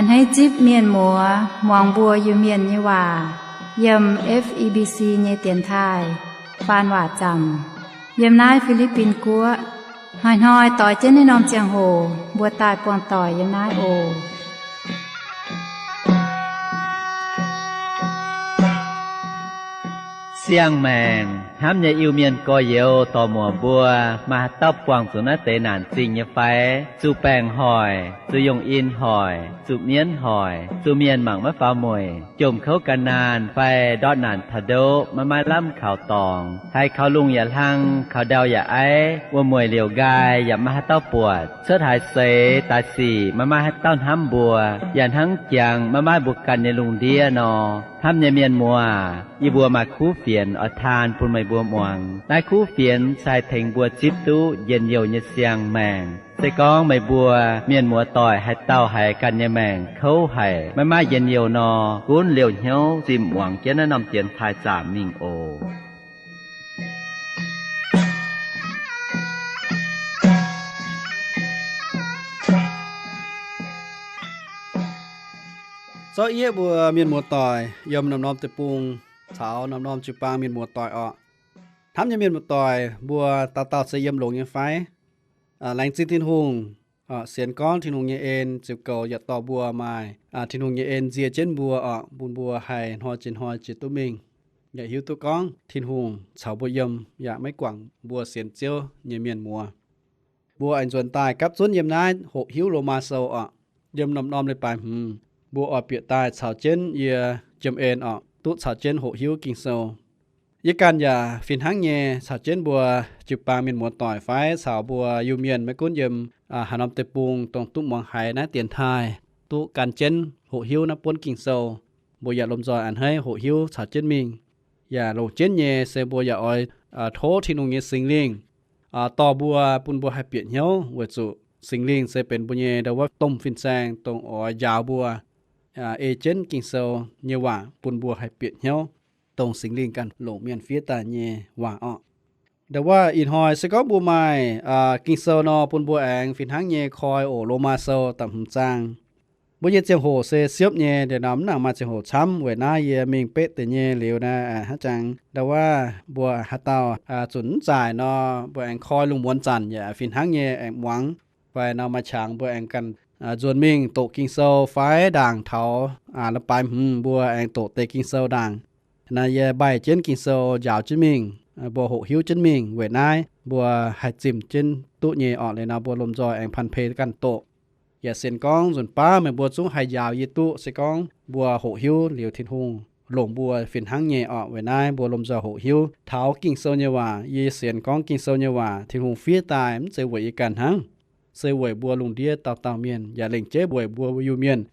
A'hneiv zipv mienh muoz muangx mbuo Iu-Mienh nyei waac yiem F E B C nyei dienx taaih faan waac zaamc yiem naaiv Fi^li^bin Guoqv. Hnoi-hnoi doix jienv naaiv norm ziangh hoc mbuo daaih buangh doic yiem naaiv oc. Siang-maengc hnamv nyei Iu-Mienh gorx-youz dorc-muoc mbuo, maaih haaix dauh buangh zuqc naaiv deix naanc zingh nyei fai? Zuqc baengc hoic, zuqc yungh in hoic, zuqc mienv hoic, zuqc mienh mangc maiv faaux mueic, jomc kouv gan naanh fai ndortv naanc taux ndoqv maiv maaih lamh kaux dorngx, haiz kaux lungh yaac hlang, kaux ndau yaac aiv, wuom-mueic liouc nqaai yaac maiv maaih haaix dauh buatc, cuotv haaix seix daaih sic maiv maaih haaix dauh hnamv mbuo, yaac hnangv jangx maiv maaih mbuo ganh nyei lungh ndiev nor. Hnamv nyei mienh muoz, yie mbuo maaih kuv fienx oix taan bun meih mbuo muangx. Naaiv kuv fienx se haih tengx mbuo zipv duqv njien-youh nyei siang-maengc. Se gorngv meih mbuo mienh muoz-doic haaix dauh haiz ganh nyei maengc kouv haic, maiv maaih njien-youh nor, gunv liouh hnyouv zimh muangx jienv naaiv norm dienx taaih zaamc mingh oc. Zorqv yie mbuo mienh muoz-doic yiem norm-norm deic-bung caux norm-norm jiu-baang mienh muoz-doic orqc. Hnamv nyei mienh muoz-doic mbuo dauh dauh se yiem longx nyei fai? Laengz zingh Tin-Hungh, sienx gorngv Tin-Hungh nyei en ziouc goux yaac dorh mbuo maaih Tin-Hungh nyei en nzie jienv mbuo orqc, bun mbuo haih hnoi jiex hnoi jiex duqv mingh, yaac hiuv duqv gorngv Tin-Hungh caux mbuo yiem, yaac maiv guangc mbuo sienx Ziouv nyei mienh muoz. Mbuo aengx nzuonx daaih gapv zunv yiem naaiv hoqc hiuv Lomaa Sou orqc. Yiem norm-norm leiz-baaix hmz mbuo oix bieqc daaih caux jienv yie jiem en orqc, duqv caux jienv hoqc hiuv Ging-Sou. Yie ganh yaac fih hnangv nyei caux jienv mbuo jiu-baang mienh muoz-doic fai caux mbuo Iu-Mienh maiv gunv yiem haaix norm deic-bung dongh duqv muangx haiz naaiv dienx taaih, duqv gan jienv hoqc hiuv naaiv buonv Ging-Sou. Mbuo yaac lomh nzoih a'hneiv hoqc hiuv caux jienv mingh. Yaac longc jienv nyei se mbuo yaac oix tov Tin-Hungh nyei Singx Lingh dorh mbuo, bun mbuo haih bieqc hnyouv, weic zuqc Singx Lingh se benx mbuo nyei ndau wuov domh fin-saeng dongh oix njaaux mbuo ei jienv Ging-Sou nyei waac bun mbuo haih bieqc hnyouv, dongh Singx Lingh ganh longc mienh fiev daaih nyei waac orqc. Ndau wuov ih hnoi se gorngv mbuo maaih Ging-Sou nor, bun mbuo aengx fih hnangv nyei koi oc. Lomaa Sou da'hmz zaang. Mbuo nyei ziangh hoc se siepv nyei, ndiev nor mv nangc maaih ziangh hoc camv. Weic naaiv yie mingh betv deix nyei liuz naaiv, hnangv jangx ndau wuov mbuo haaix dauh zunc mv zaaic nor, mbuo aengx koi lungh muonz zanc yaac fih hnangv nyei aengx muangx. Fai nor maaih qangx mbuo aengx ganh nzuonx mingh doqc Ging-Sou fai ndaangc taux leiz-baaix hmz mbuo aengx doqc deix Ging-Sou ndaangc. Naaiv yie mbaih jienv Ging-Sou njaaux jienv mingh, mbuo hoqc hiuv jienv mingh. Weic naaiv mbuo haih zimh jienv duqv nyei orqc. Liuz nor mbuo lomh nzoih aengx ผัน เพลง ganh doqc. Yaac sienx gorngv nzunc baav meih mbuo zungv haih njaaux yie duqv. Se gorngv mbuo hoqc hiuv liuz, Tin-Hungh longc mbuo fih hnangv nyei orqc. Weic naaiv mbuo lomh nzoih hoqc hiuv taux Ging-Sou nyei waac. Yie sienx gorngv Ging-Sou nyei waac Tin-Hungh fiev daaih mv zeiz weic yie ganh hnangv, se weic mbuo lungh ndiev dauh dauh mienh, yaac lengc jeiv weic mbuo Iu-Mienh,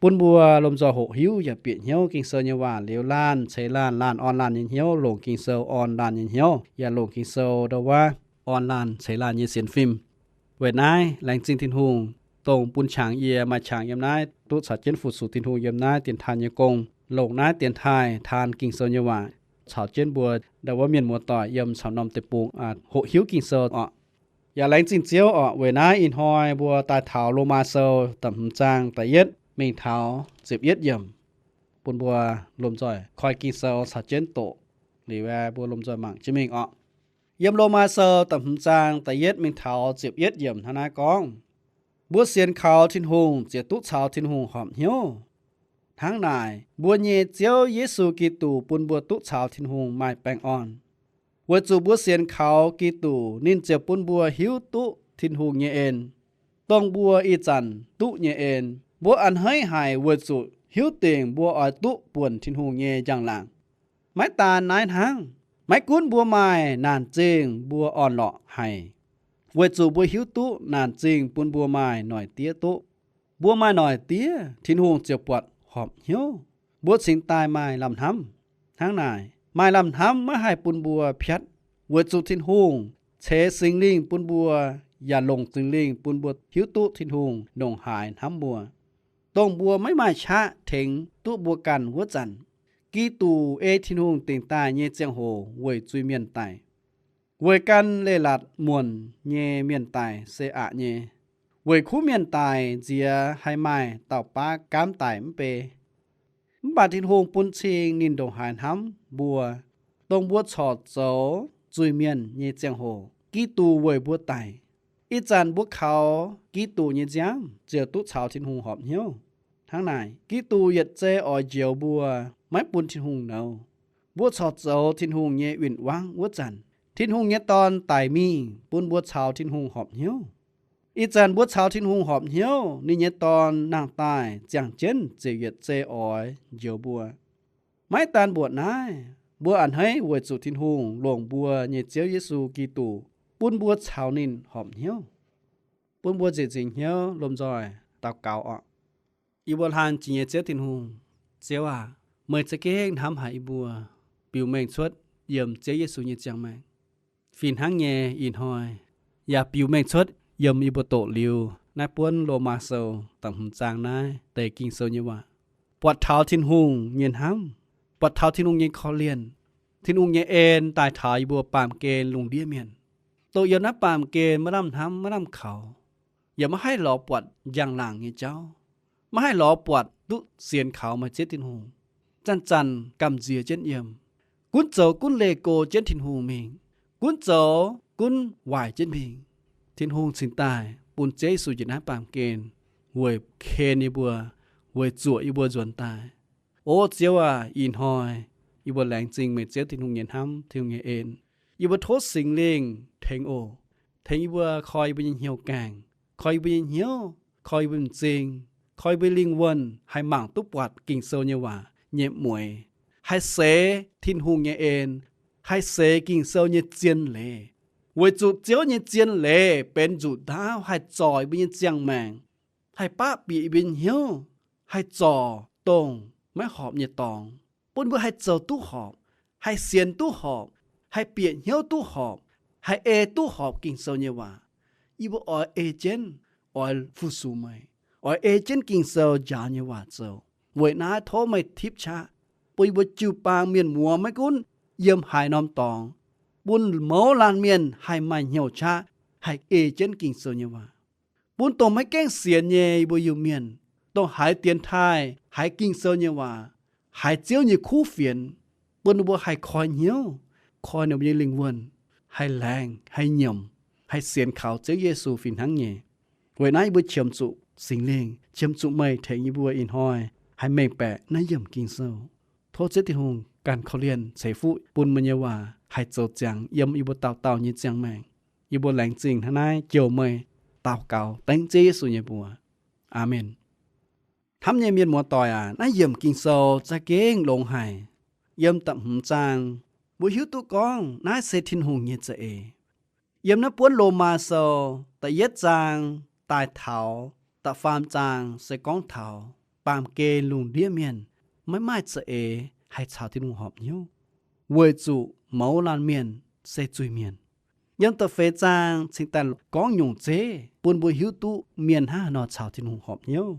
bun mbuo lomh nzoih hoqc hiuv yaac bieqc hnyouv Ging-Sou nyei waac liuz, laanh ceix laanh, laanh orn laanh nyei hnyouv longc Ging-Sou orn laanh nyei hnyouv, yaac longc Ging-Ou ndau wuov orn laanh ceix laanh nyei sienx fim. Weic naaiv laengz zingh Tin-Hungh, dongh bun qangx yie maaih qangx yiem naaiv duqv caux jienv fu-sux Tin-Hungh yiem naaiv dienx taaih nyei gong, longc naaiv dienx taaih taan Ging-Sou nyei waac caux jienv mbuo ndau wuov mienh muoz-doic yiem caux norm deic-bung hoqc hiuv Ging-Sou orqc. Yaac laengz zingh Ziouv orqc. Weic naaiv ih hnoi mbuo daaih taux Lomaa Sou da'hmz zaang da'yietv mingh taux ziepc yietv yiemc, bun mbuo lomh nzoih koi Ging-Sou caux jienv doqc. Liuz mbuo lomh nzoih mangc jienv mingh orqc. Yiem Lomaa Sou da'hmz zaang da'yietv mingh taux ziepc yietv yiemc hnangv naaiv gorngv, mbuo sienx kaux Tin-Hungh ziouc duqv caux Tin-Hungh horpc hnyouv. Hnangv naaic, mbuo nyei Ziouv Yesu Giduc bun mbuo duqv caux Tin-Hungh maaih baengh orn. Weic zuqc mbuo sienx kaux Giduc, ninh ziouc bun mbuo hiuv duqv Tin-Hungh nyei en, dongh mbuo ih zanc duqv nyei en. Mbuo a'hneiv haic weic zuqc hiuv dingc mbuo oix duqv buonc Tin-Hungh nyei njang-laangc. Maiv daan naaiv hnangv, maiv gunv mbuo maaih naanc zingh mbuo orn-lorqc haic, weic zuqc mbuo hiuv duqv naanc zingh bun mbuo maaih noic diev duqv. Mbuo maaih noic diev, Tin-Hungh ziouc buatc horpc hnyouv, mbuo cingx daaih maaih lamh hnamv. Hnangv naaic, maaih lamh hnamv maiv haih bun mbuo piatv, weic zuqc Tin-Hungh ceix Singx Lingh bun mbuo, yaac longc Singx Lingh bun mbuo hiuv duqv Tin-Hungh ndongc haaix hnamv mbuo, dongh mbuo maiv maaih qaqv tengx duqv mbuo ganh wuov zanc. Giduc ei Tin-Hungh dingc daaih nyei ziangh hoc weic zuiz-mienh daic, weic gan leiz-latc muonc nyei mienh daic se aqc nyei. Weic kuv mienh daic nziex haih maaih dauh baav gaamv daic mv bei. Mv baac Tin-Hungh bun cing ninh ndongc haaix hnamv mbuo, dongh mbuo corc zoux zuiz-mienh nyei ziangh hoc, Giduc weic mbuo daic. Ih zanc mbuo kaux Giduc nyei nziaamv ziouc duqv caux Tin-Hungh horpc hnyouv. Hnangv naaic, Giduc yietc zei oix njoux mbuo, maiv bun Tin-Hungh nouz. Mbuo corc zoux Tin-Hungh nyei win-wangv wuov zanc, Tin-Hungh nyei Dorn daic mingh bun mbuo caux Tin-Hungh horpc hnyouv. Ih zanc mbuo caux Tin-Hungh horpc hnyouv, ninh nyei Dorn nangh daaih ziangh jienv ziouc yietc zei oix njoux mbuo. Maiv daan mbuoqc naaiv, mbuo a'hneiv weic zuqc Tin-Hungh longc mbuo nyei Ziouv Yesu Giduc bun mbuo caux ninh horpc hnyouv. Bun mbuo nzieqc nzingc hnyouv lomh nzoih daux gaux oc. Yie mbuo hlan jiex nyei Ziouv Tin-Hungh, Ziouv aac, meih za'gengh hnamv haic yie mbuo, biux mengh cuotv yiem Ziouv Yesu nyei ziangh maengc. Fih hnangv nyei, ih hnoi yaac biux mengh cuotv yiem yie mbuo doqc liuz naaiv buonv Lomaa Sou da'hmz zaang naaiv deix Ging-Sou nyei waac, buatc taux Tin-Hungh nyei hnamv, buatc taux Tin-Hungh nyei korv-lienh, Tin-Hungh nyei en daaih taux yie mbuo baamh gen lungh ndiev mienh, dongh yiem naaiv baamh gen maiv lamh hnamv maiv lamh kaux, yaac maiv haih lorz buatc njang-laangc nyei jauv, maiv haih lorz buatc duqv sienx kaux meih Ziouv Tin-Hungh, zanc-zanc gamh nziex jienv yiem, gunv zoux gunv leih go jienv Tin-Hungh mingh, gunv zoux gunv waaic jienv mingh. Tin-Hungh cingx daaih bun Ziouv Yesu njiec naaiv baamh gen weic ken yie mbuo, weic zuoqc yie mbuo nzuonx daaih. O Ziouv aac, ih hnoi yie mbuo laengz zingh meih Ziouv Tin-Hungh nyei hnamv, Tin-Hungh nyei en. Yie mbuo tov Singx Lingh tengx oc. Tengx yie mbuo koi yie mbuo nyei hnyouv gaengh, koi yie mbuo nyei hnyouv, koi yie mbuo m'zing, koi yie mbuo lingh wuonh haih mangc duqv buatc Ging-Sou nyei waac nyei mueix, haih seix Tin-Hungh nyei en, haih seix Ging-Sou nyei zien leiz. Weic zuqc Ziouv nyei zien leiz benx nzuqc ndaauv haih zorc yie mbuo nyei ziangh maengc, haih baqv bieqc yie mbuo nyei hnyouv, haih zorc dongh maiv horpc nyei dorngx, bun mbuo haih zoux duqv horpc, haih sienx duqv horpc, haih bieqc hnyouv duqv horpc, haih ei duqv horpc Ging-Sou nyei waac. Yie mbuo oix ei jienv, oix fu-sux meih, oix ei jienv Ging-Sou njaaux nyei waac zoux. Weic naaiv tov meih tipv qaqv, bun yie mbuo jiu-baang mienh muoz maiv gunv yiem haaix norm dorngx, bun mouz laanh mienh haih maaih hnyouv qaqv haih ei jienv Ging-Sou nyei waac. Bun dongh maiv gaengh sienx nyei yie mbuo Iu-Mienh, dongh haiz dienx taaih, haiz Ging-Sou nyei waac, haiz Ziouv nyei kuv fienx, bun ninh mbuo haih koi hnyouv, koi ninh mbuo nyei lingh wuonh, haih laengz, haih nyiemc, haih sienx kaux Ziouv Yesu fih hnangv nyei. Weic naaiv yie mbuo qiemx zuqc Singx Lingh, qiemx zuqc meih tengx yie mbuo ih hnoi haih mengh baeqc naaiv yiemc Ging-Sou. Tov Ziouv Tin-Hungh ganh korv-lienh ceix fuqv bun meih nyei waac haih zoux ziangx yiem yie mbuo dauh dauh nyei ziangh maengc. Yie mbuo laengz zingh hnangv naaiv jouh meih, daux gaux dengv Ziouv Yesu nyei mbuox. Aamen. Hnamv nyei mienh muoz-doic aac, naaiv yiemc Ging-Sou za'gengh longx haic. Yiem da'hmz zaang, mbuo hiuv duqv gorngv naaiv se Tin-Hungh nyei za'eix. Yiem naaiv buonv Lomaa Sou da'yietv zaang daaih taux da'faam zaang se gorngv taux baamh gen lungh ndiev mienh maiv maaih za'eix haih caux Tin-Hungh horpc hnyouv, weic zuqc mouz laanh mienh se zuiz-mienh. Yiem da'feix zaang cingx daaih gorngv nyungc zeiv bun mbuo hiuv duqv mienh hnangv haaix nor caux Tin-Hungh horpc hnyouv.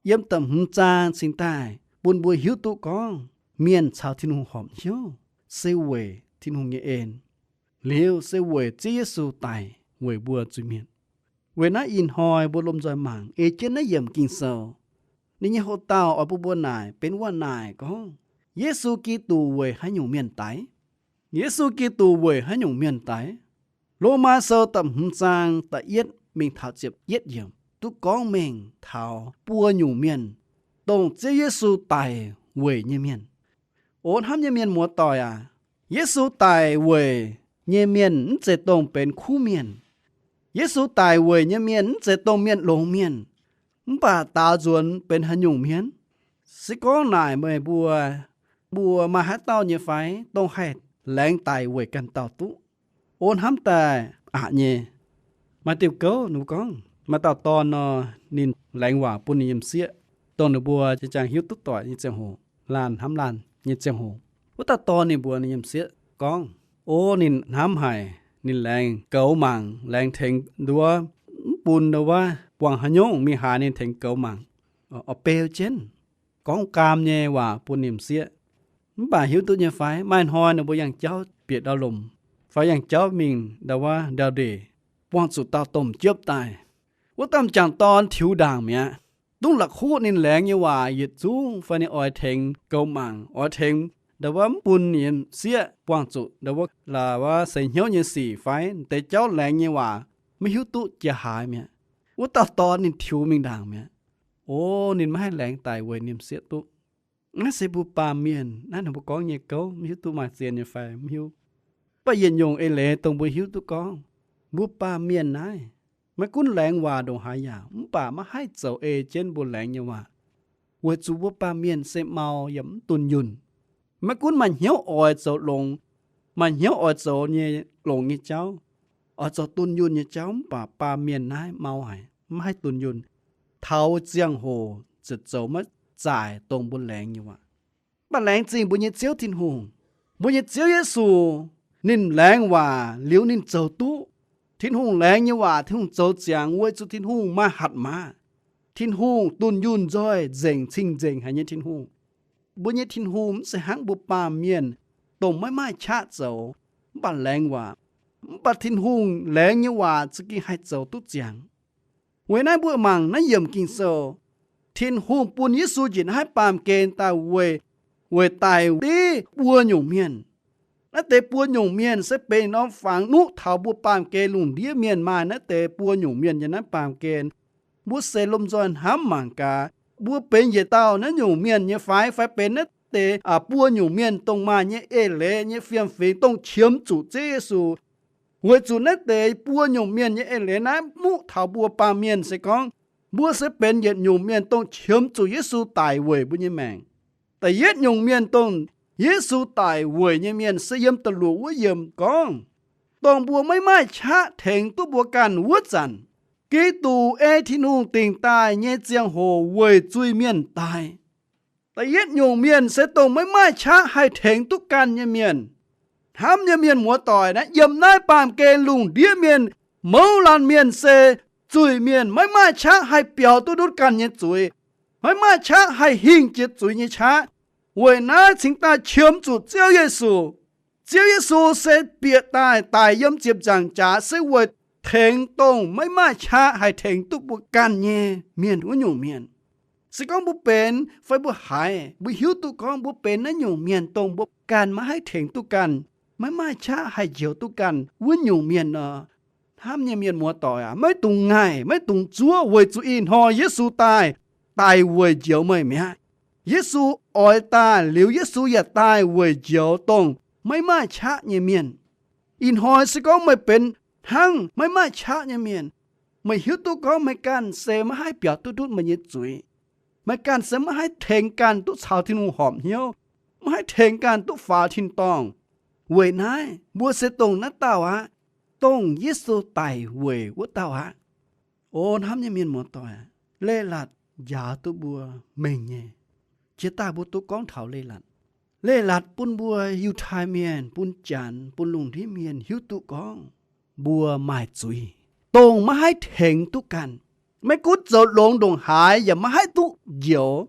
Yiem da'hmz zaang cingx daaih bun mbuo hiuv duqv gorngv mienh caux Tin-Hungh horpc hnyouv se weic Tin-Hungh nyei en, liuz se weic Ziouv Yesu daic weic mbuo zuiz-mienh. Weic naaiv ih hnoi mbuo lomh nzoih mangc ei jienv naaiv yiemc Ging-Sou. Ninh nyei hoc-dauh oix bun mbuo naaic benx wuov naaic gorngv, Yesu Giduc weic haaix nyungc mienh daix? Yesu Giduc weic haaix nyungc mienh daix? Lomaa Sou da'hmz zaang da'yietv mingh taux ziepc yietv yiemc duqv gorngv mengh taux buo nyungc mienh, dongh Ziouv Yesu daic weic nyei mienh. O hnamv nyei mienh muoz-doic aac, Yesu daic weic nyei mienh mv zeiz dongh benx kuv mienh. Yesu daic weic nyei mienh mv zeiz dongh mienh longx mienh, mv baac daaux nzuonx benx haaix nyungc mienh? Se gorngv naaic meih mbuo, mbuo maaih haaix dauh nyei fai dongh haih laengz daic weic ganh dauh duqv? O hnamv daaih aqc nyei. Maaih diuh gouv ninh mbuo gorngv, maaih dauh dorn nor, ninh laengz waac bun ninh nyei m'sieqv, dongh ninh mbuo jang-jang hiuv duqv doic nyei ziangh hoc, laanh hnamv laanh nyei ziangh hoc. Wuov dauh dorn ninh mbuox ninh nyei m'sieqv gorngv, o, ninh hnamv haic, ninh laengz goux mangc, laengz tengx nduov, mv bun ndau wuov buangh haaix nyungc mingh haaix ninh tengx goux mangc, oix beu jienv. Gorngv gaam nyei waac bun ninh m'sieqv. Mv baac hiuv duqv nyei fai, maaih hnoi ninh mbuo yangh jauv bieqc ndau lomc, fai yangh jauv mingh ndau wuov ndau ndeic, buangh zuqc dauh domh jiopv daaih. Wuov dauh m'jangc dorn tiux ndaangc mi'aqv. Dungv la'kuqv ninh laengz nyei waac yietc zungv fai ninh oix tengx goux mangc, oix tengx ndau wuov mv bun ninh sieqv buangh zuqc ndau wuov laaix wuov seix hnyouv nyei sic fai deix jauv laengz nyei waac maiv hiuv duqv jiex haaix mi'aqv. Wuov dauh dorn ninh tiux mingh ndaangc mi'aqv. O, ninh maiv haih laengz daic weic ninh sieqv duqv. Naaiv se mbuo baamh mienh naaiv, ninh mbuo gorngv nyei gouv maiv hiuv duqv maaih zien nyei fai mv hiuv. Mv baac yietc nyungc eix leiz dongh mbuo hiuv duqv gorngv, mbuo baamh mienh naaiv maiv gunv laengz waac ndongc haaix yaac mv baac maiv haih zoux ei jienv mbuo laengz nyei waac, weic zuqc mbuo baamh mienh se mau yaac mv dunh yunh. Maiv gunv maaih hnyouv oix zoux longx, maaih hnyouv oix zoux nyei longx nyei jauv, oix zoux dunh yunh nyei jauv, mv baac baamh mienh naaiv mau haic, maiv haih dunh yunh. Taux ziangh hoc ziouc zoux maiv zaaic dongh mbuo laengz nyei waac. Mv baac laengz zingh mbuo nyei Ziouv Tin-Hungh, mbuo nyei Ziouv Yesu, ninh laengz waac liuz ninh zoux duqv. Tin-Hungh laengz nyei waac Tin-Hungh zoux ziangx weic zuqc Tin-Hungh maaih hatc maaz. Tin-Hungh dunh yunh nzoih nzengc, cing-nzengc haic nyei Tin-Hungh. Mbuo nyei Tin-Hungh mv zeiz hnangv mbuo baamh mienh dongh maiv maaih qaqv zoux, mv baac laengz waac. Mv baac Tin-Hungh laengz nyei waac za'gengh haih zoux duqv ziangx. Weic naaiv mbuo mangc naaiv yiemc Ging-Sou, Tin-Hungh bun Yesu njiec naaiv baamh gen daaih weic, weic daic div buo nyungc mienh. Naaiv deix buo nyungc mienh se benx norm fangx nuqv taux mbuo baamh gen lungh ndiev mienh maaih naaiv deix buo nyungc mienh nyei naaiv baamh gen. Mbuo seix lomh nzoih hnamv mangc gaax, mbuo benx yietc dauh naaiv nyungc mienh nyei fai, fai benx naaiv deix buo nyungc mienh dongh maaih nyei eix leiz nyei fiem-fingx dongh qiemx zuqc Ziouv Yesu. Weic zuqc naaiv deix buo nyungc mienh nyei eix leiz naaiv muqv taux mbuo baamh mienh se gorngv, mbuo se benx yietc nyungc mienh dongh qiemx zuqc Yesu daic weic mbuo nyei maengc. Da'yietv nyungc mienh dongh Yesu daic weic nyei mienh se yiem da'luoqc wuov yiemc gorngv, dongh mbuo maiv maaih qaqv tengx duqv mbuo ganh wuov zanc, Giduc ei Tin-Hungh dingc daaih nyei ziangh hoc weic zuiz-mienh daic. Da'yietv nyungc mienh se dongh maiv maaih qaqv haih tengx duqv ganh nyei mienh. Hnamv nyei mienh muoz-doic, naaiv yiem naaiv baamh gen lungh ndiev mienh, mouz laanh mienh se zuiz-mienh, maiv maaih qaqv haih biaux duqv ndutv ganh nyei zuiz, maiv maaih qaqv haih hingh jiex zuiz nyei qaqv. Weic naaiv cingx daaih qiemx zuqc Ziouv Yesu. Ziouv Yesu se bieqc daaih daic yiem ziepc nzaangc jaax se weic tengx dongh maiv maaih qaqv haih tengx duqv mbuo ganh nyei mienh wuov nyungc mienh. Se gorngv mbuo benx fai mbuo haiz, mbuo hiuv duqv gorngv mbuo benx naaiv nyungc mienh dongh mbuo ganh maiv haih tengx duqv ganh, maiv maaih qaqv haih njoux duqv ganh wuov nyungc mienh nor, hnamv nyei mienh muoz-doic aac, maiv dungx ngaih, maiv dungx zuov, weic zuqc ih hnoi Yesu daaih, daic weic njoux meih mi'aqv. Yesu oix daaih liuz, Yesu yaac daaih weic njoux dongh maiv maaih qaqv nyei mienh. Ih hnoi se gorngv meih benx hnangv maiv maaih qaqv nyei mienh, meih hiuv duqv gorngv meih ganh se maiv haih biaux duqv ndutv meih nyei zuiz. Meih ganh se maiv haih tengx ganh duqv caux Tin-Hungh horpc hnyouv, maiv haih tengx ganh duqv faaux tin-dorngh. Weic naaiv mbuo se dongh naaiv dauh aqv, dongh Yesu daic weic wuov dauh aqv. O hnamv nyei mienh muoz-doic, leiz-latc njaaux duqv mbuo mengh nyei. Jiex daaih mbuo duqv gorngv taux leiz-latc. Leiz-latc bun mbuo Yiutai Mienh, bun Janx, bun lungh ndiev mienh hiuv duqv gorngv mbuo maaih zuiz, dongh maiv haih tengx duqv ganh. Maiv gunv zoux longx ndongc haaix yaac maiv haih duqv njoux.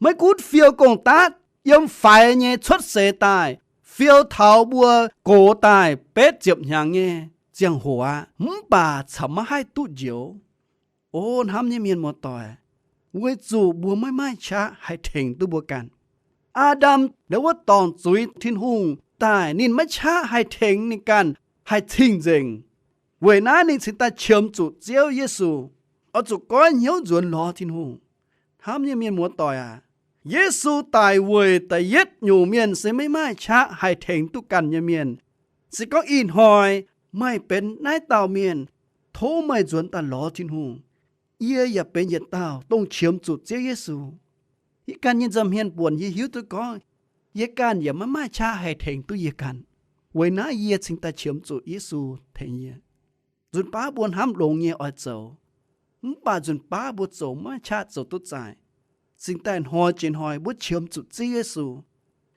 Maiv gunv fiou gong-daqv yiem faix nyei cuotv seix daaih, fiou taux mbuo gox daaih betv ziepc hnyangx nyei ziangh hoc aqv, mv baac corc maiv haih duqv njoux. O hnamv nyei mienh muoz-doic, weic zuqc mbuo maiv maaih qaqv haih tengx duqv mbuo ganh. Aa^ndam ndau wuov dorngc zuiz Tin-Hungh daaih, ninh maiv qaqv haih tengx ninh ganh haih cing-nzengc. Weic naaiv ninh cingx daaih qiemx zuqc Ziouv Yesu, oix zuqc goiv hnyouv nzuonx lorz Tin-Hungh. Hnamv nyei mienh muoz-doic aac, Yesu daic weic da'yietv nyungc mienh se maiv maaih qaqv haih tengx duqv ganh nyei mienh. Se gorngv ih hnoi meih benx naaiv dauh mienh, tov meih nzuonx daaih lorz Tin-Hungh. Yie yaac benx yietc dauh dongh qiemx zuqc Ziouv Yesu. Yie ganh nyei nza'hmien buonc yie hiuv duqv gorngv, yie ganh yaac maiv maaih qaqv haih tengx duqv yie ganh. Weic naaiv yie cingx daaih qiemx zuqc Yesu tengx yie. Nzunc baav mbuo hnamv longx nyei oix zoux, mv baac nzunc baav mbuo zoux maiv qaqv zoux duqv zaaic. Cingx daaih hnoi jiex hnoi mbuo qiemx zuqc Ziouv Yesu,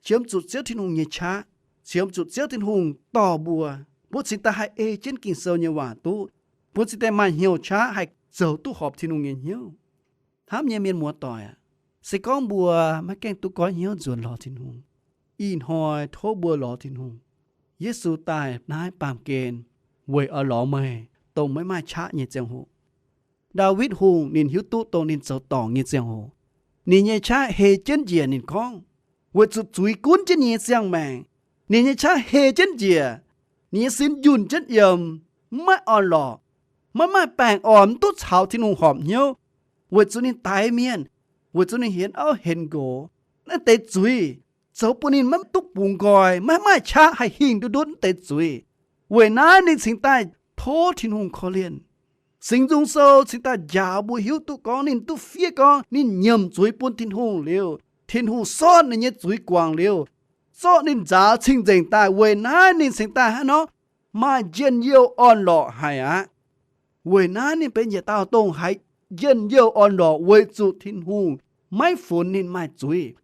qiemx zuqc Ziouv Tin-Hungh nyei qaqv, qiemx zuqc Ziouv Tin-Hungh dorh mbuo. Mbuo cingx daaih haih ei jienv Ging-Sou nyei waac duqv. Mbuo cingx daaih maaih hnyouv qaqv haih zoux duqv horpc Tin-Hungh nyei hnyouv. Hnamv nyei mienh muoz-doic aac, se gorngv mbuo maiv gaengh duqv goiv hnyouv nzuonx lorz Tin-Hungh, ih hnoi tov mbuo lorz Tin-Hungh. Yesu daaih naaiv baamh gen weic oix lorz meih dongh maiv maaih qaqv nyei ziangh hoc. Ndaawitv Hungh ninh hiuv duqv dongh ninh zoux dorngc nyei ziangh hoc, ninh nyei qaqv hei jienv njiec ninh gorngv, weic zuqc zuiz gunv jienv ninh nyei ziangh maengc. Ninh nyei qaqv hei jienv njiec, ninh nyei sin njunh jienv yiem, maiv orn-lorqc, maiv maaih baengh orn, mv duqv caux Tin-Hungh horpc hnyouv, weic zuqc ninh daix mienh, weic zuqc ninh hienx auv hienx nqox. Naaiv deix zuiz zoux bun ninh maiv duqv bungx nqoi, maiv maaih qaqv haih hingh duqv ndutv naaiv deix zuiz. Weic naaiv ninh cingx daaih tov Tin-Hungh korv-lienh. Singx Nzung Sou cingx daaih njaaux mbuo hiuv duqv gorngv ninh duqv fiev gorngv ninh nyiemc zuiz bun Tin-Hungh liuz, Tin-Hungh sortv ninh nyei zuiz guangc liuz, zorqv ninh nzaaux cing-nzengc daaih. Weic naaiv ninh cingx daaih hnangv nor maaih njien-youh orn-lorqc haic aqv. Weic naaiv ninh benx yietc dauh dongh haiz njien-youh orn-lorqc weic zuqc Tin-Hungh maiv funx ninh maaih zuiz.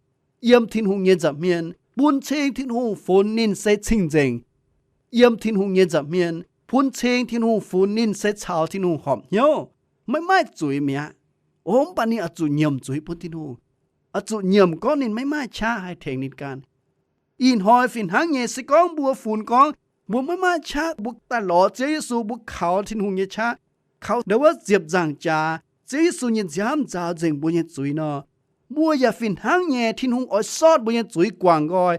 Yiem Tin-Hungh nyei nza'hmien bun cing Tin-Hungh funx ninh se cing-nzengc. Yiem Tin-Hungh nyei nza'hmien bun cing Tin-Hungh funx ninh se caux Tin-Hungh horpc hnyouv, maiv maaih zuiz mi'aqv. O, mv baac ninh oix zuqc nyiemc zuiz bun Tin-Hungh, oix zuqc nyiemc gorngv ninh maiv maaih qaqv haih tengx ninh ganh. Ih hnoi fih hnangv nyei, se gorngv mbuo funx gorngv mbuo maiv maaih qaqv, mbuo daaih lorz Ziouv Yesu, mbuo kaux Tin-Hungh nyei qaqv, kaux ndau wuov ziepc nzaangc jaax, Ziouv Yesu nyei nziaamv nzaaux nzengc mbuo nyei zuiz nor, mbuo yaac fih hnangv nyei, Tin-Hungh oix sortv mbuo nyei zuiz guangc nqoi.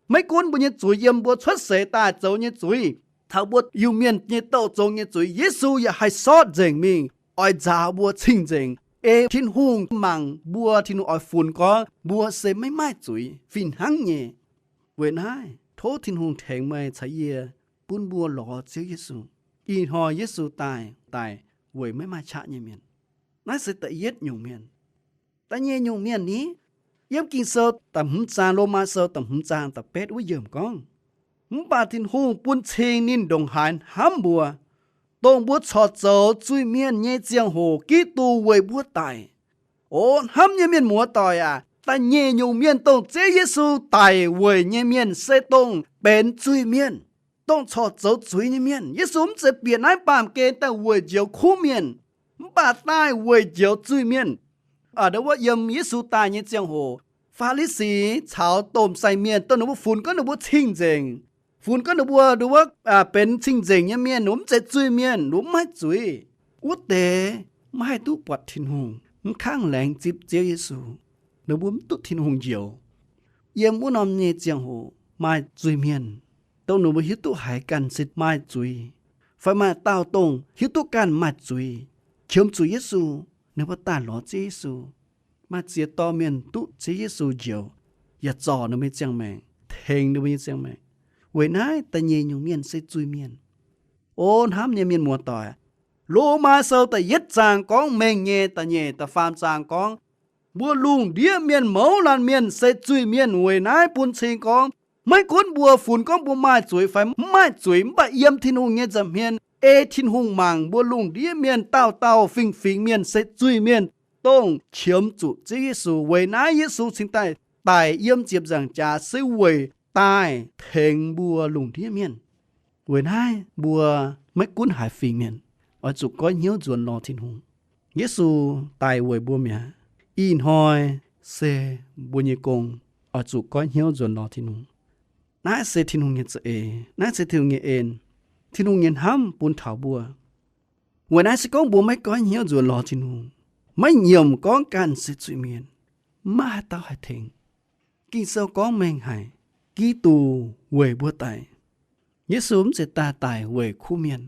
Maiv gunv mbuo nyei zuiz yiem mbuo cuotv seix daaih zoux nyei zuiz, taux mbuo Iu-Mienh nyei douh zoux nyei zuiz, Yesu yaac haih sortv nzengc mingh oix nzaaux mbuo cing-nzengc. Ei Tin-Hungh mangc mbuo, Tin-Hungh oix funx gorngv mbuo se maiv maaih zuiz fih hnangv nyei. Weic naaiv tov Tin-Hungh tengx meih caux yie bun mbuo lorz Ziouv Yesu. Ih hnoi Yesu daaih, daaih weic maiv maaih qaqv nyei mienh. Naaiv se da'yietv nyungc mienh. Da'nyeic nyungc mienh ni, yiem Ging-Sou da'hmz zaang, Lomaa Sou da'hmz zaang da'betv wuov yiemc gorngv, mv baac Tin-Hungh bun cing ninh ndongc haaix hnamv mbuo, dongh mbuo corc zoux zuiz-mienh nyei ziangh hoc Giduc weic mbuo daic. O hnamv nyei mienh muoz-doic aac, da'nyeic nyungc mienh dongh Ziouv Yesu daic weic nyei mienh se dongh benx zuiz-mienh, dongh corc zoux zuiz nyei mienh. Yesu mv zeiz bieqc naaiv baamh gen daaih weic njoux kuv mienh, mv baac daaih weic njoux zuiz-mienh. Aa, ndau wuov yiem Yesu daaih nyei ziangh hoc, Faa^li^si caux domh sai mienh dongh ninh mbuo funx gorngv ninh mbuo cing-nzengc, funx gorngv ninh mbuo, ndau wuov, benx cing-nzengc nyei mienh, ninh mbuo mv zeiz zuiz-mienh, ninh mbuo mv maaih zuiz. Wuov deix mv haih duqv buatc Tin-Hungh, mv kangv laengz zipv Ziouv Yesu. Ninh mbuo mv duqv Tin-Hungh njoux. Yiem wuov norm nyei ziangh hoc maaih zuiz-mienh, dongh ninh mbuo hiuv duqv haiz ganh se maaih zuiz, fai maaih dauh dongh hiuv duqv ganh maaih zuiz, qiemx zuqc Yesu, ninh mbuo daaih lorz Ziouv Yesu. Maaih ziex dorh mienh duqv Ziouv Yesu njoux, yaac zorc ninh mbuo nyei ziangh maengc, tengx ninh mbuo nyei ziangh maengc. Weic naaiv da'nyeic nyungc mienh se zuiz-mienh. O hnamv nyei mienh muoz-doic, Lomaa Sou da'yietv zaang gorngv mengh nyei, da'nyeic da'faam zaang gorngv, mbuo lungh ndiev mienh mouz laanh mienh se zuiz-mienh. Weic naaiv bun cing gorngv, maiv gunv mbuo funx gorngv mbuo maaih zuiz fai mv maaih zuiz, mv baac yiem Tin-Hungh nyei nza'hmien, ei Tin-Hungh mangc mbuo lungh ndiev mienh dauh dauh fingx-fingx mienh se zuiz-mienh, dongh qiemx zuqc Ziouv Yesu. Weic naaiv Yesu cingx daaih daic yiem ziepc nzaangc jaax se weic daaih tengx mbuo lungh ndiev mienh. Weic naaiv mbuo maiv gunv haaix fingx mienh oix zuqc goiv hnyouv nzuonx lorz Tin-Hungh. Yesu daic weic mbuo mi'aqv. Ih hnoi se mbuo nyei gong, oix zuqc goiv hnyouv nzuonx lorz Tin-Hungh. Naaiv se Tin-Hungh nyei za'eix, naaiv se Tin-Hungh nyei en, Tin-Hungh nyei hnamv bun taux mbuo. Weic naaiv se gorngv mbuo maiv goiv hnyouv nzuonx lorz Tin-Hungh, maiv nyiemc gorngv ganh se zuiz-mienh, maiv maaih haaix dauh haih tengx. Ging-Sou gorngv mengh haic, Giduc weic mbuo daic. Yesu mv zeiz daaih daic weic kuv mienh.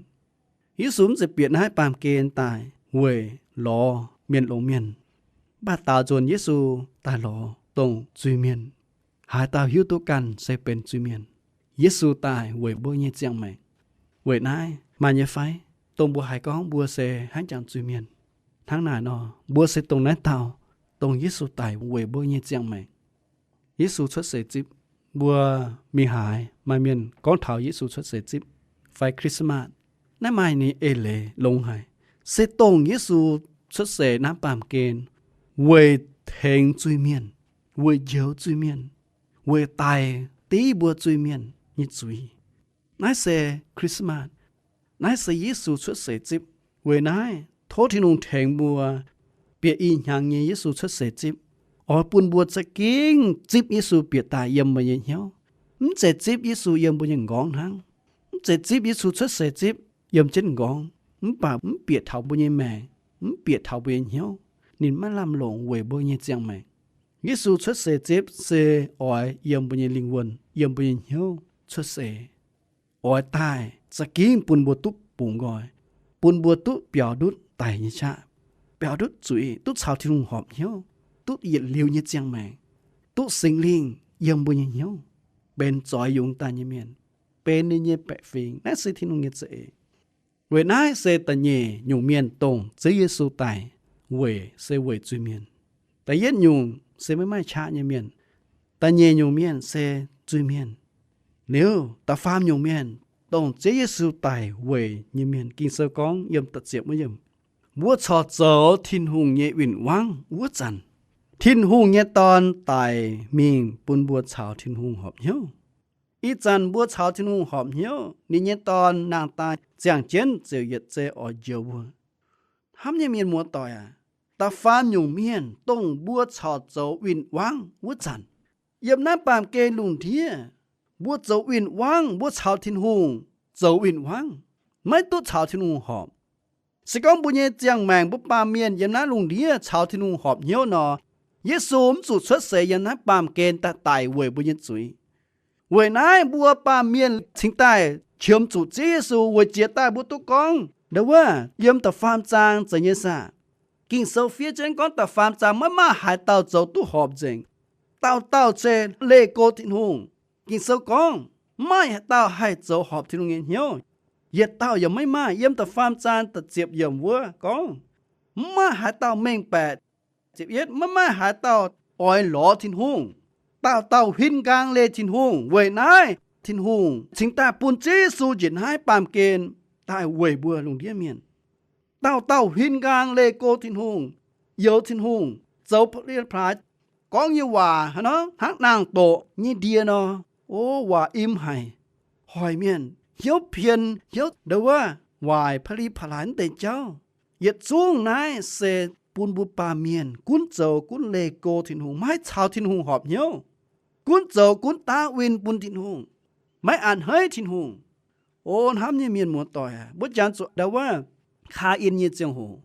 Yesu mv zeiz bieqc naaiv baamh gen daaih weic lorz mienh longx mienh. Mv baac daaux nzuonx Yesu daaih lorz dongh zuiz-mienh. Haaix dauh hiuv duqv ganh se benx zuiz-mienh, Yesu daaih weic mbuo nyei ziangh maengc. Weic naaiv maaih nyei fai, dongh mbuo haiz gorngv mbuo se hnangv jangx zuiz-mienh? Hnangv naaic nor, mbuo se dongh naaiv dauh, dongh Yesu daic weic mbuo nyei ziangh maengc. Yesu cuotv seix zipv. Mbuo mingh haaix maaih mienh gorngv taux Yesu cuotv seix zipv fai Christmas, naaiv maaih ninh eix leiz longx haic. Se dongh Yesu cuotv seix naaiv baamh gen weic tengx zuiz-mienh, weic njoux zuiz-mienh, weic daic div mbuo zuiz-mienh nyei zuiz. Naaiv se Christmas. Naaiv se Yesu cuotv seix zipv. Weic naaiv tov Tin-Hungh tengx mbuo bieqc ih hnyangx nyei Yesu cuotv seix zipv, oix bun mbuo za'gengh zipv Yesu bieqc daaih yiem mbuo nyei hnyouv. Mv zeiz zipv Yesu yiem mbuo nyei m'nqorngv hnangv. Mv zeiz zipv Yesu cuotv seix zipv yiem jienv m'nqorngv, mv baac mv bieqc taux mbuo nyei maengc. mv bieqc taux mbuo nyei hnyouv. Ninh maiv lamh longc weic mbuo nyei ziangh maengc. Yesu cuotv seix zipv se oix yiem mbuo nyei lingh wuonh, yiem mbuo nyei hnyouv cuotv seix, oix daaih za'gengh bun mbuo duqv bungx nqoi, bun mbuo duqv biaux ndutv daic nyei qaqv, biaux ndutv zuiz, duqv caux Tin-Hungh horpc hnyouv, duqv yietc liuz nyei ziangh maengc, duqv Singx Lingh yiem mbuo nyei hnyouv, benx zoix yungz daaih nyei mienh, benx ninh nyei baeqc fingx. Naaiv se Tin-Hungh nyei za'eix. Weic naaiv se da'nyeic nyungc mienh dongh Ziouv Yesu daic weic se weic zuiz-mienh. Da'yietv nyungc se maiv maaih qaqv nyei mienh. Da'nyeic nyungc mienh se zuiz-mienh. Liuz da'faam nyungc mienh dongh Ziouv Yesu daic weic nyei mienh. Ging-Sou gorngv yiem da'ziepc wuov yiemc, mbuo corc zoux Tin-Hungh nyei win-wangv wuov zanc, Tin-Hungh nyei Dorn daic mingh bun mbuo caux Tin-Hungh horpc hnyouv. Ih zanc mbuo caux Tin-Hungh horpc hnyouv, ninh nyei Dorn nangh daaih ziangh jienv ziouc yietc zei oix njoux mbuo. Hnamv nyei mienh muoz-doic aac, da'faam nyungc mienh dongh mbuo corc zoux win-wangv wuov zanc, yiem naaiv baamh gen lungh ndiev, mbuo zoux win-wangv, mbuo caux Tin-Hungh zoux win-wangv, maiv duqv caux Tin-Hungh horpc. Se gorngv mbuo nyei ziangh maengc, mbuo baamh mienh yiem naaiv lungh ndiev caux Tin-Hungh horpc hnyouv nor, Yesu mv zuqc cuotv seix yiem naaiv baamh gen daaih daic weic mbuo nyei zuiz. Weic naaiv mbuo baamh mienh cingx daaih qiemx zuqc Ziouv Yesu weic jiex daaih mbuo duqv gorngv ndau wuov yiem da'faam zaang zeiz nyei saah? Ging-Sou fiev jienv gorngv da'faam zaang maiv maaih haaix dauh zoux duqv horpc nzengc. Dauh dauh se leih go Tin-Hungh. Ging-Sou gorngv maiv maaih haaix dauh haih zoux horpc Tin-Hungh nyei hnyouv. Yietc dauh yaac maiv maaih. Yiem da'faam zaang da'ziepc yiemc wuov gorngv, maiv maaih haaix dauh mengh baeqc. Ziepc yietv, maiv maaih haaix dauh oix lorz Tin-Hungh. Dauh dauh huin nqaang leih Tin-Hungh. Weic naaiv Tin-Hungh cingx daaih bun Ziouv Yesu njiec naaiv baamh gen daaih weic mbuo lungh ndiev mienh. Dauh dauh huin nqaang leih go Tin-Hungh, youx Tin-Hungh, zoux pa'li pa'laaix, gorngv nyei waac hnangv nor, hnangv naang-doqc nyei ndie nor. O, waac im haic. Hoic mienh hnyouv pien, hnyouv ndau wuov waaic, pa'li pa'laaix mv deix jauv. Yietc zungv naaiv se bun mbuo baamh mienh gunv zoux gunv leih go Tin-Hungh, maiv haih caux Tin-Hungh horpc hnyouv, gunv zoux gunv daav win bun Tin-Hungh, maiv a'hneiv Tin-Hungh. O hnamv nyei mienh muoz-doic aac, mbuo jangx zuqc ndau wuov kaaix in nyei ziangh hoc,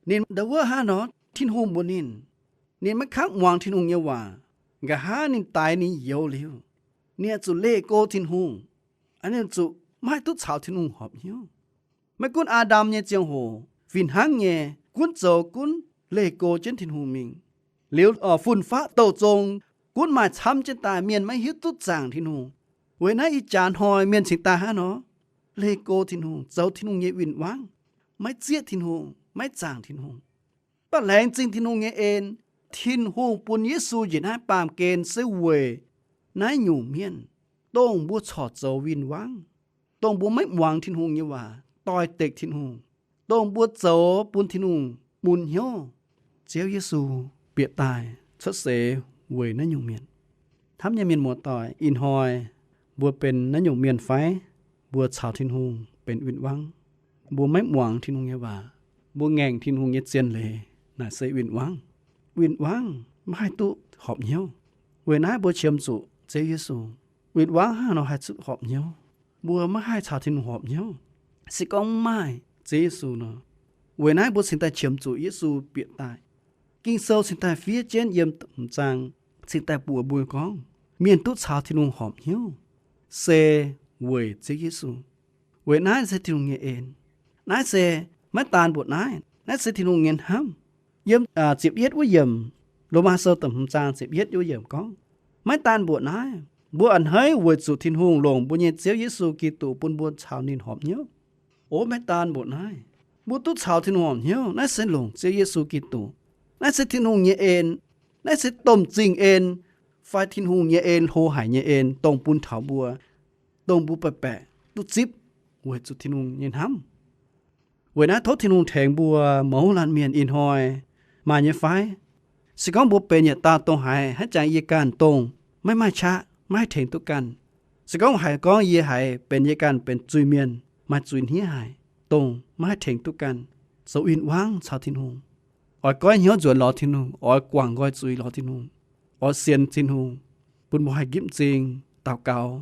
ninh ndau wuov hnangv nor, Tin-Hungh mbuox ninh, ninh maiv kangv muangx Tin-Hungh nyei waac. Nqa'haav ninh daix ninh youz liuz, ninh zuqc leih go Tin-Hungh, ninh zuqc maiv haih duqv caux Tin-Hungh horpc hnyouv. Maiv gunv Aa^ndam nyei ziangh hoc fih hnangv nyei, gunv zoux gunv leih go jienv Tin-Hungh mingh. Liuz fun-faqv douh zong, gunv maaih camv jienv daaih, mienh maiv hiuv duqv zaangc Tin-Hungh. Weic naaiv ih jaax hnoi mienh cingx daaih hnangv nor, leih go Tin-Hungh, zoux Tin-Hungh nyei win-wangv, maiv zieqv Tin-Hungh, maiv zaangc Tin-Hungh. Mv baac laengz zingh Tin-Hungh nyei en, Tin-Hungh bun Yesu njiec naaiv baamh gen se weic naaiv nyungc mienh, dongh mbuo corc zoux win-wangv, dongh mbuo maiv muangx Tin-Hungh nyei waac, doix-dekc Tin-Hungh, dongh mbuo zoux bun Tin-Hungh mun hnyouv. Ziouv Yesu bieqc daaih cuotv seix weic naaiv nyungc mienh. Hnamv nyei mienh muoz-doic, ih hnoi mbuo benx naaiv nyungc mienh fai? Mbuo caux Tin-Hungh benx win-wangv. Mbuo maiv muangx Tin-Hungh nyei waac. Mbuo ngaengc Tin-Hungh nyei zien leiz naaic se win-wangv. Win-wangv maiv haih duqv horpc hnyouv. Weic naaiv mbuo qiemx zuqc Ziouv Yesu. Win-wangv hnangv haaix nor haih zuqc horpc hnyouv? Mbuo maiv haih caux Tin-Hungh horpc hnyouv se gorngv mv maaih Ziouv Yesu nor. Weic naaiv mbuo cingx daaih qiemx zuqc Yesu bieqc daaih. Ging-Sou cingx daaih fiev jienv yiem hmz zaang cingx daaih buoz mbuo gorngv, mienh duqv caux Tin-Hungh horpc hnyouv se weic Ziouv Yesu. Weic naaiv se Tin-Hungh nyei en. Naaiv se maiv daan mbuoqc naaiv. Naaiv se Tin-Hungh nyei hnamv. Yiem ziepc yietv wuov yiemc, Lomaa Sou da'hmz zaang ziepc yietv wuov yiemc gorngv, maiv daan mbuoqc naaiv, mbuo a'hneiv weic zuqc Tin-Hungh longc mbuo nyei Ziouv Yesu Giduc bun mbuo caux ninh horpc hnyouv. O, maiv daan mbuoqc naaiv, mbuo duqv caux Tin-Hungh horpc hnyouv, naaiv se longc Ziouv Yesu Giduc. Naaiv se Tin-Hungh nyei en. Naaiv se domh zingh en, fai Tin-Hungh nyei en, hlo haic nyei en, dongh bun taux mbuo, dongh mbuo baeqc baeqc duqv zipv weic zuqc Tin-Hungh nyei hnamv. Weic naaiv tov Tin-Hungh tengx mbuo mouz laanh mienh ih hnoi maaih nyei fai? Se gorngv mbuo benx yietc dauh dongh haaix, haaix jangx yie ganh dongh maiv maaih qaqv, maiv haih tengx duqv ganh. Se gorngv haiz gorngv yie haiz benx yie ganh benx zuiz-mienh, maaih zuiz hniev haic, dongh maiv haih tengx duqv ganh, zoux win-wangv caux Tin-Hungh, oix goiv hnyouv nzuonx lorz Tin-Hungh, oix guangc nqoi zuiz lorz Tin-Hungh, oix sienx Tin-Hungh, bun mbuo haih nqipv m'zing daux gaux.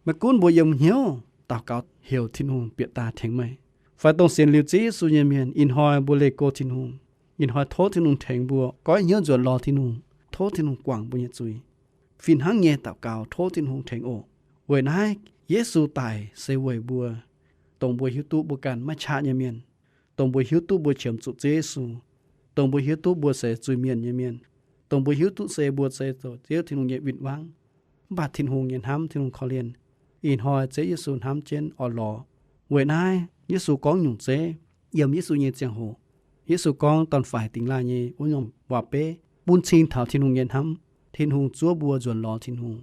Maiv gunv mbuo yiem hnyouv daux gaux heuc Tin-Hungh bieqc daaih tengx meih, fai dongh sienx liuz Ziouv Yesu nyei mienh, ih hnoi mbuo leih go Tin-Hungh, Ih hnoi tov Tin-Hungh tengx mbuo goiv hnyouv nzuonx lorz Tin-Hungh, tov Tin-Hungh guangc mbuo nyei zuiz. Fih hnangv nyei daux gaux tov Tin-Hungh tengx oc. Weic naaiv Yesu daic se weic mbuo, dongh mbuo hiuv duqv mbuo ganh maiv qaqv nyei mienh, dongh mbuo hiuv duqv mbuo qiemx zuqc Ziouv Yesu, dongh mbuo hiuv duqv mbuo se zuiz-mienh nyei mienh, dongh mbuo hiuv duqv se mbuo se zoux Ziouv Tin-Hungh nyei win-wangv. Mv baac Tin-Hungh nyei hnamv, Tin-Hungh korv-lienh, ih hnoi Ziouv Yesu hnamv jienv oix lorz. Weic naaiv Yesu gorngv nyungc zeiv yiem Yesu nyei ziangh hoc. Yesu gorngv dorn-faix dingx laaih nyei wuov norm waac-beiv bun cing taux Tin-Hungh nyei hnamv. Tin-Hungh zuov mbuo nzuonx lorz Tin-Hungh.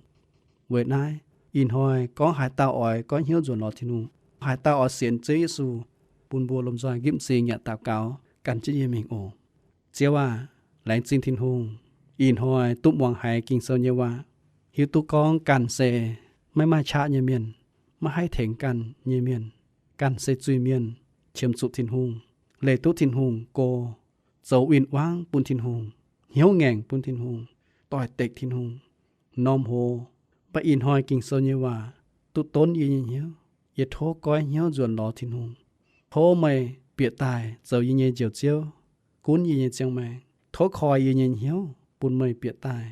Weic naaiv ih hnoi gorngv haaix dauh oix goiv hnyouv nzuonx lorz Tin-Hungh, haaix dauh oix sienx Ziouv Yesu, bun mbuo lomh nzoih nqipv m'zing yaac daux gaux gan jienv yie mingh oc. Ziouv aah! Laengz zingh Tin-Hungh ih hnoi duqv muangx haiz Ging-Sou nyei waac, hiuv duqv gorngv ganh se maiv maaih qaqv nyei mienh, maiv haih tengx ganh nyei mienh, ganh se zuiz-mienh, qiemx zuqc Tin-Hungh, leih duqv Tin-Hungh go, zoux win-wangv bun Tin-Hungh, hnyouv ngaengc bun Tin-Hungh, doix-dekc Tin-Hungh, norm hoz. Mv baac ih hnoi Ging-Sou nyei waac duqv donv yie nyei hnyouv. Yie tov goiv hnyouv nzuonx lorz Tin-Hungh. Tov meih bieqc daaih zoux yie nyei Njoux Ziouv, gunv yie nyei ziangh maengc. Tov koi yie nyei hnyouv bun meih bieqc daaih.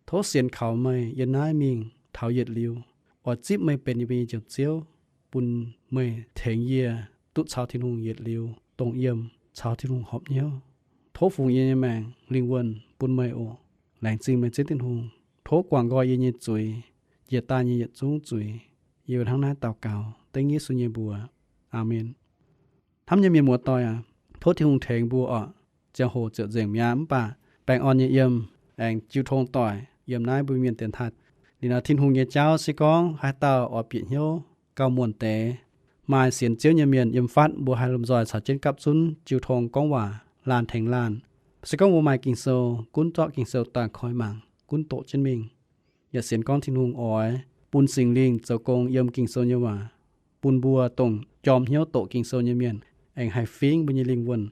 Tov sienx kaux meih yiem naaiv mingh taux yietc liuz, oix zipv meih benx yie mbuo nyei Njoux Ziouv, bun meih tengx yie duqv caux Tin-Hungh yietc liuz dongh yiem, caux Tin-Hungh horpc hnyouv. Tov fungx yie nyei maengc lingh wuonh bun meih oc. Laengz zingh meih Ziouv Tin-Hungh. Tov guangc nqoi yie nyei zuiz, njiec daaih nyei yietc zungv zuiz. Yie hnangv naaiv daux gaux dengv Yesu nyei mbuox. Aamen. Hnamv nyei mienh muoz-doic aac, tov Tin-Hungh tengx mbuo oc. Ziangh hoc ziouc nzengc mi'aqv, mv baac baengh orn nyei yiem, aengx jiu tong doic yiem naaiv mbuo mienh dienx taaih. Liuz nor Tin-Hungh nyei jauv se gorngv haaix dauh oix bieqc hnyouv gauh muonc deix, maaih sienx Ziouv nyei mienh yiem fatv, mbuo haih lomh nzoih caux jienv gapv zunv jiu tong gorngv waac laanh tengx laanh. Se gorngv mbuo maaih Ging-Sou, gunv zorqv Ging-Sou daaih koi mangc, gunv doqc jienv mingh. Yaac sienx gorngv Tin-Hungh oix bun Singx Lingh zoux gong yiem Ging-Sou nyei waac, bun mbuo dongh jorm hnyouv doqc Ging-Sou nyei mienh aengx haih fingv mbuo nyei lingh wuonh,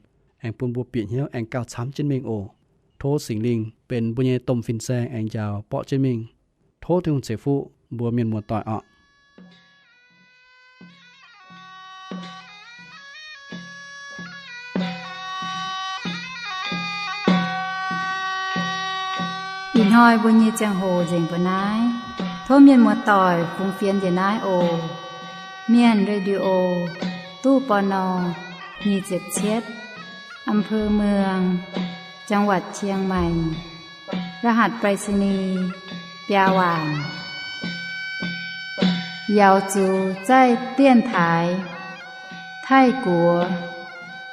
aengx bun mbuo bieqc hnyouv aengx gauh camv jienv mingh oc. Tov Singx Lingh benx mbuo nyei domh fin-saeng aengx njaaux borqv jienv mingh. Tov Tin-Hungh ceix fuqv mbuo mienh muoz-doic oc. Ih hnoi mbuo nyei ziangh hoc nzengc mbuo naaiv. Tov mienh muoz-doic fungx fienx njiec naaiv oc. Mienh Radio, ตู้ ปณ. nyic ziepc cietv, อำเภอเมือง จังหวัดเชียงใหม่ รหัสไปรษณีย์ biaa waanc. 瑶族在电台 Taiv-Guoqv,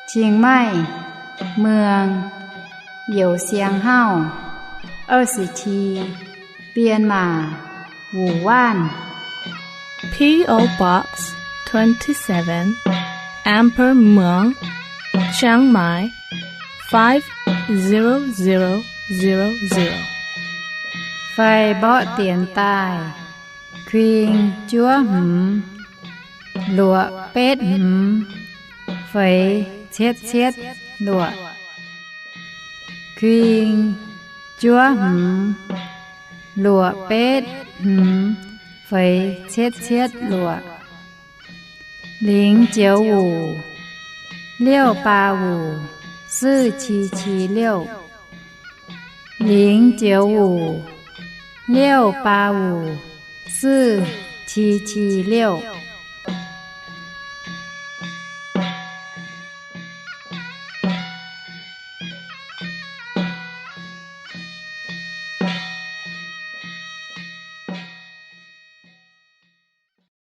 Chiang Mai, เมือง Youh Siang Hauv, 二十七, Bienh Maac, Wuh Waanv. P O Box twenty-seven, Amber Muang, Chiang Mai, five zero zero zero zero. Fai mborqv dienx daaih, kuing juov hmz, luoqc betv hmz, feix cietv cietv luoqc. Kuing juov hmz, luoqc betv hmz, feix cietv cietv luoqc. 零九五 六八五 四七七六, 零九五 六八五 四七七六.